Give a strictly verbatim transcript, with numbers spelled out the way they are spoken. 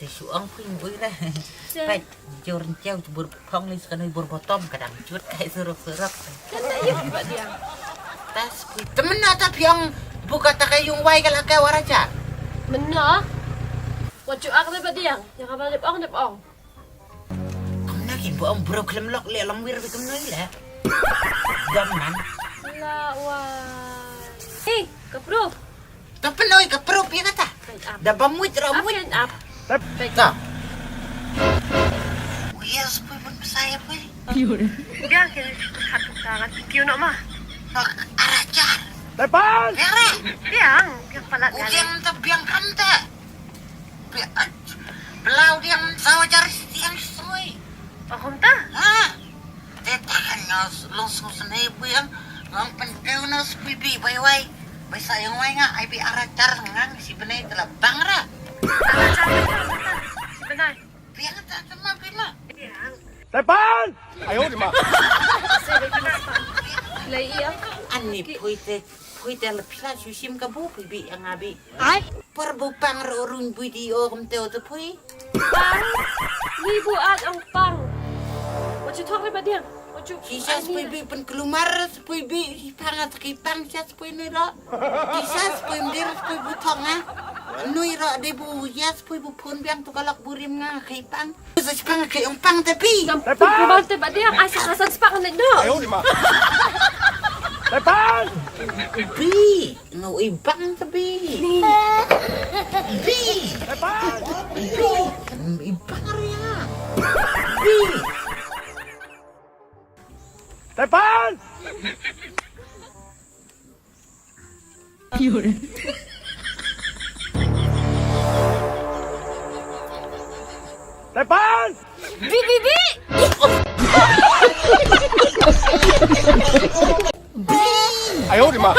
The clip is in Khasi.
Shu ong phi ngui le. Pai jor ncheu tu bur phong li sekanoi bur bottom kadang cut kai suruk-suruk. Kan na ïoh ba dia. Tas phi temen na ta phi ong buka ta kai yung wai kala kai waraja. Mena. Wat ju ak le ba dia. Ya ka ba lip ong lip ong. Kam na kin bu ong bro klem lok le long wir bi kam noi le. Dam man. La wa. Hey, ka bro. Ta pynloi ka prup ïa kata. Da ba muid ra muid. Ta. Yes, pui pun besai pui. Dia ke hat ta ngat kiu nak mah. Arajar. Tepan. Biang, biang palat ngali. Ujian ta biang kam ta. Biang. Belau dia sawajar siang soi. Paham ta? Ha. Te tahan nos long sung sene pui ang. Ngam penteu nos pui bi bai wai. Bai sa yang wai nga ai bi arajar ngang si benai telah bang ra. Si benai. Biang ta tema bi ma. Biang. Tepan. Ayo di ma. Lai iya. Ani pui te pui te lepila susim kabu pui bi yang abi. Ai. Par bu pang ro run bu di o kum teo te pui. Pang. Ni bu at ang pang. Wat ju thok le ba diang. Wat ju. Sisa spui bi pen kelumar spui bi pang at ki pang sisa spui ni ro. Sisa spui mdir spui bu thok nga. Nui ro de bu ya spui bu pun biang tu kalak burim nga ki pang. Sa spang ka ong pang te bi. Pang te ba dia ai sa ka san spang ne no. Ayo di ma. Pang. Bi. Ngau i bang te bi. Bi. Pang. Bi. I bang ria. Bi. Pang. Tepan. Bi bi bi. Ayo di ma.